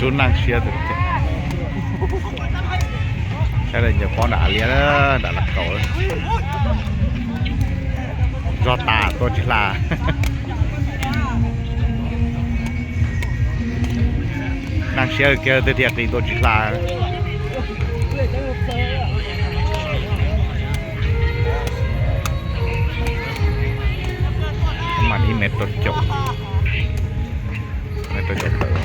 Tub naj siab tus tiag. Saib lawv ncaws pob nram liab, nram laj kaus. Zog tas tua tsis hla. Naj siab kiag twb tiag qis tua tsis hla. Mas ib mev rau caum, mev rau caum tawm.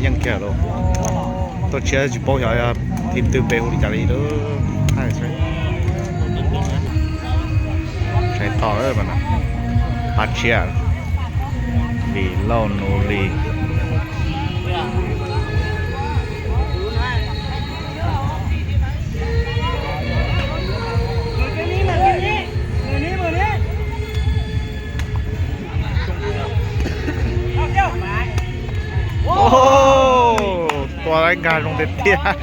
Yeej kiag lauj. Tuaj tshiab tsis paub xyov thib twg npe hu li cas li lawm. Saib tau, pab tshiab, Lis Lauj Nus Lis. Tua nkag zoo tiag tiag.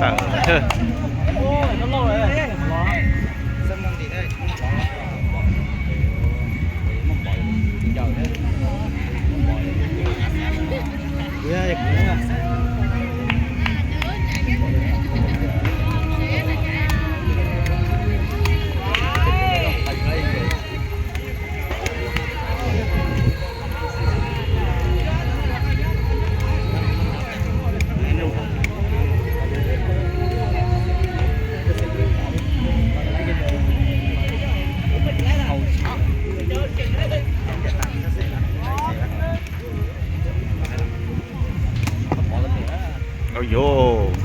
Tawm. Au yos.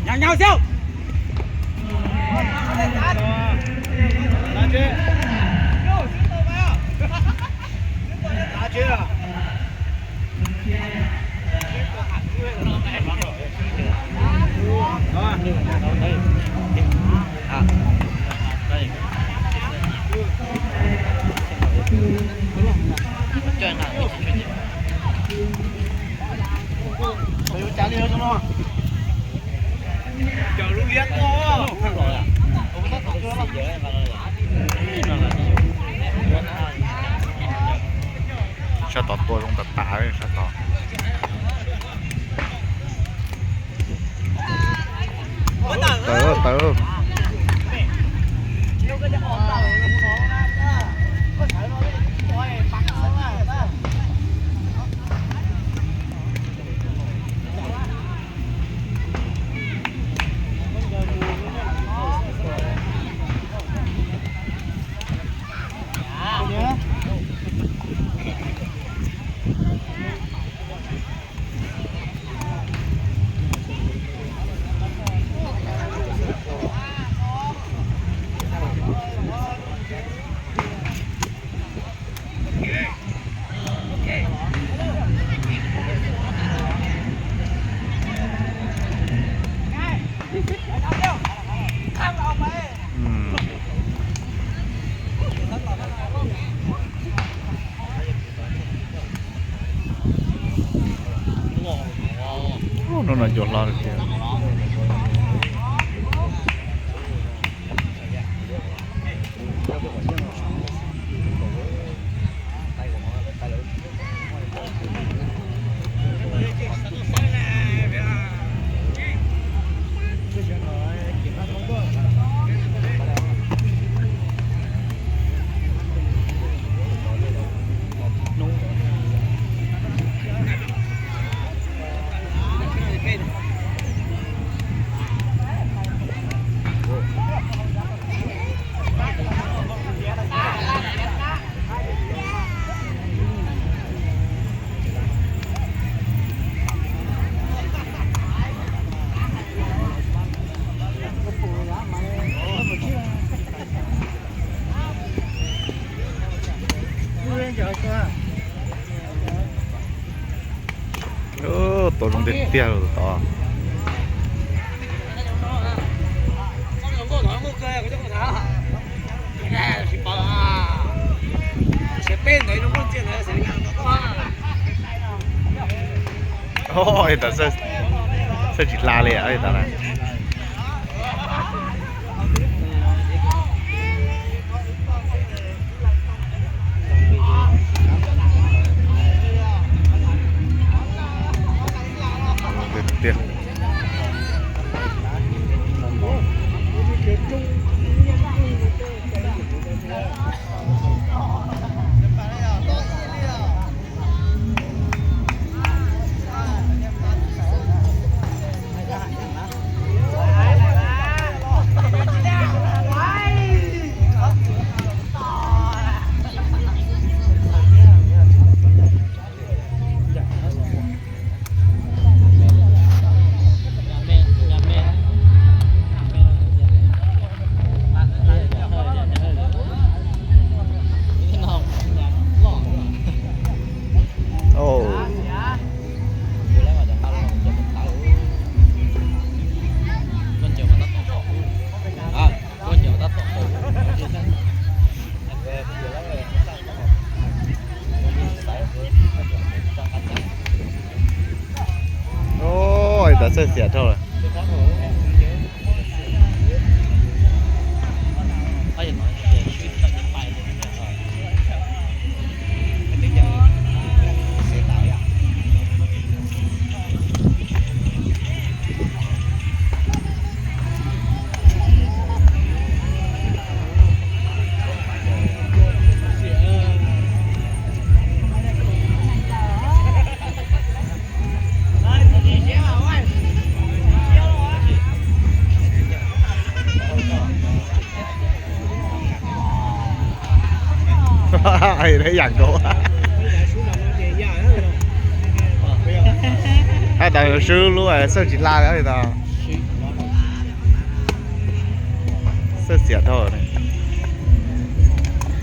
Nyav nyav xwb. Sab tod tua zoo tas tas sab tod. Tawv, tawv. Hnub no cua hlob tiag. Tua zoo tiag tiag tod. Xawj tsis hla li tas na. Tiag. Ua tas xawj xiam dhau lawm. Ib yam nkaus. Hais tias swb lub xawj tsis hla li tas. Xawj xiam dhau.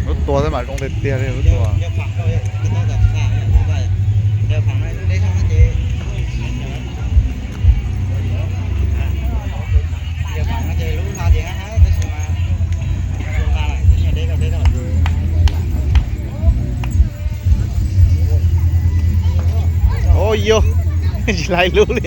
Lub tua xwb mas zoo tiag tiag li lub tua. Ua yog tsis hla lub li.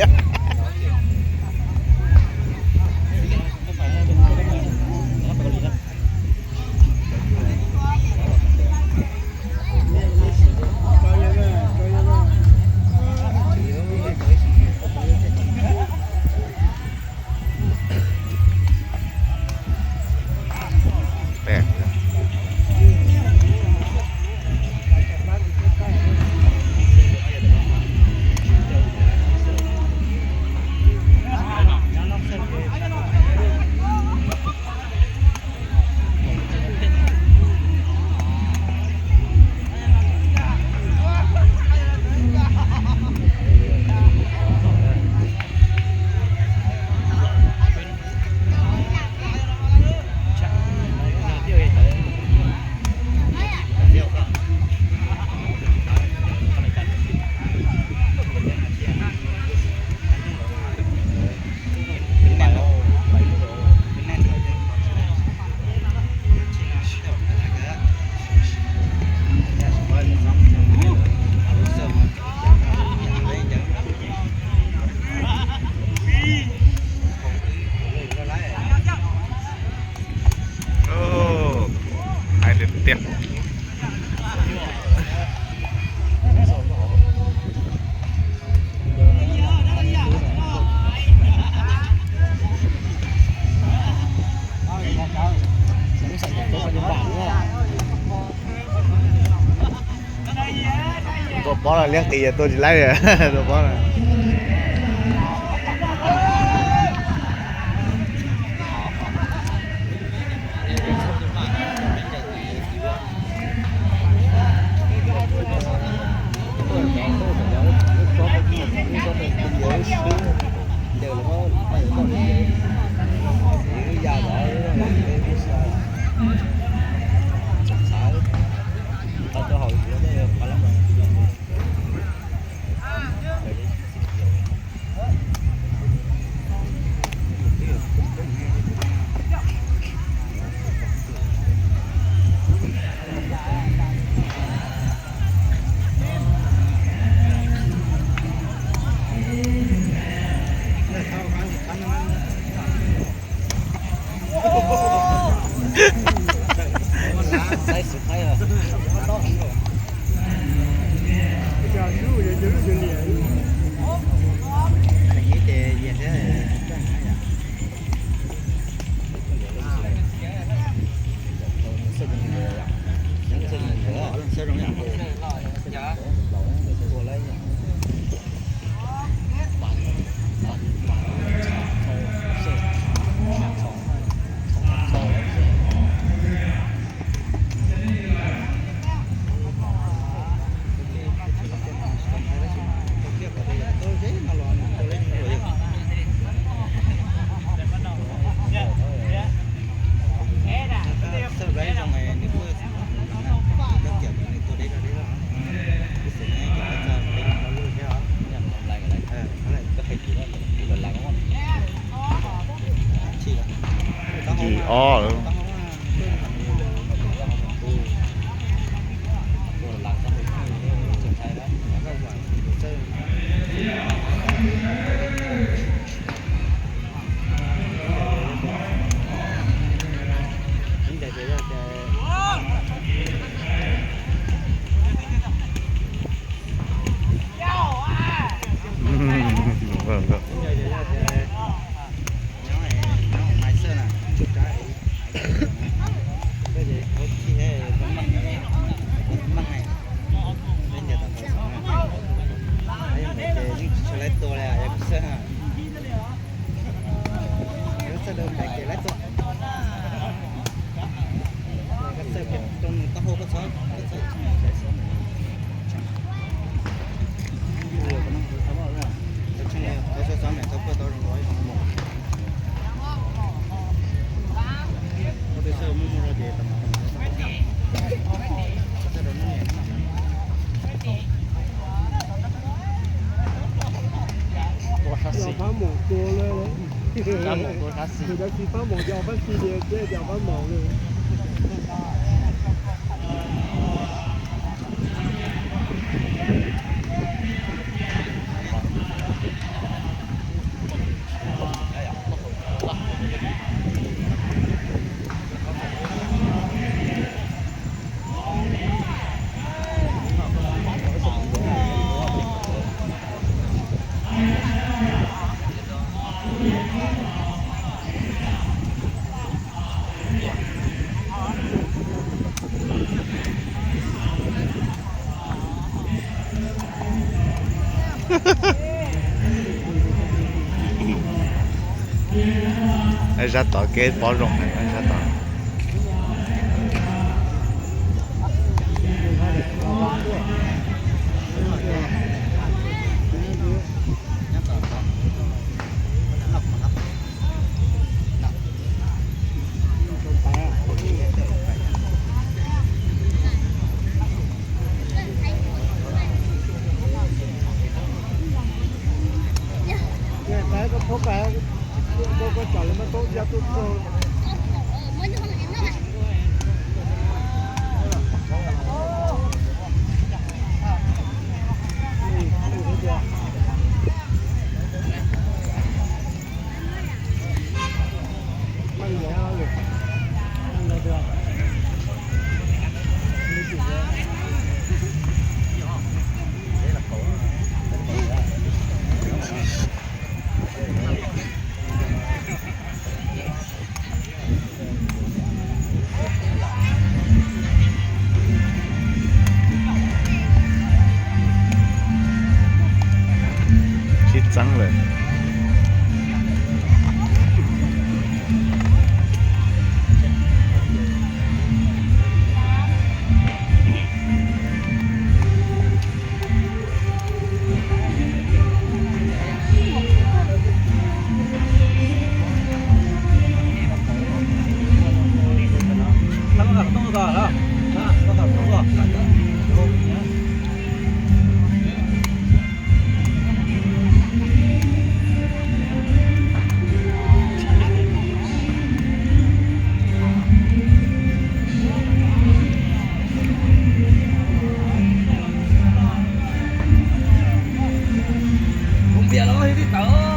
Tua pob no liab qis tua tsis laib li, tua pob no. Yim ob. Tua sab xis. Pab maum tua lawm. Pab maum tua sab xis. Cov tsis pab maum ces pab xis tias cov pab maum lawm. Zaj tod kev pov zoo, zaj tod. Tiag los tib tawv.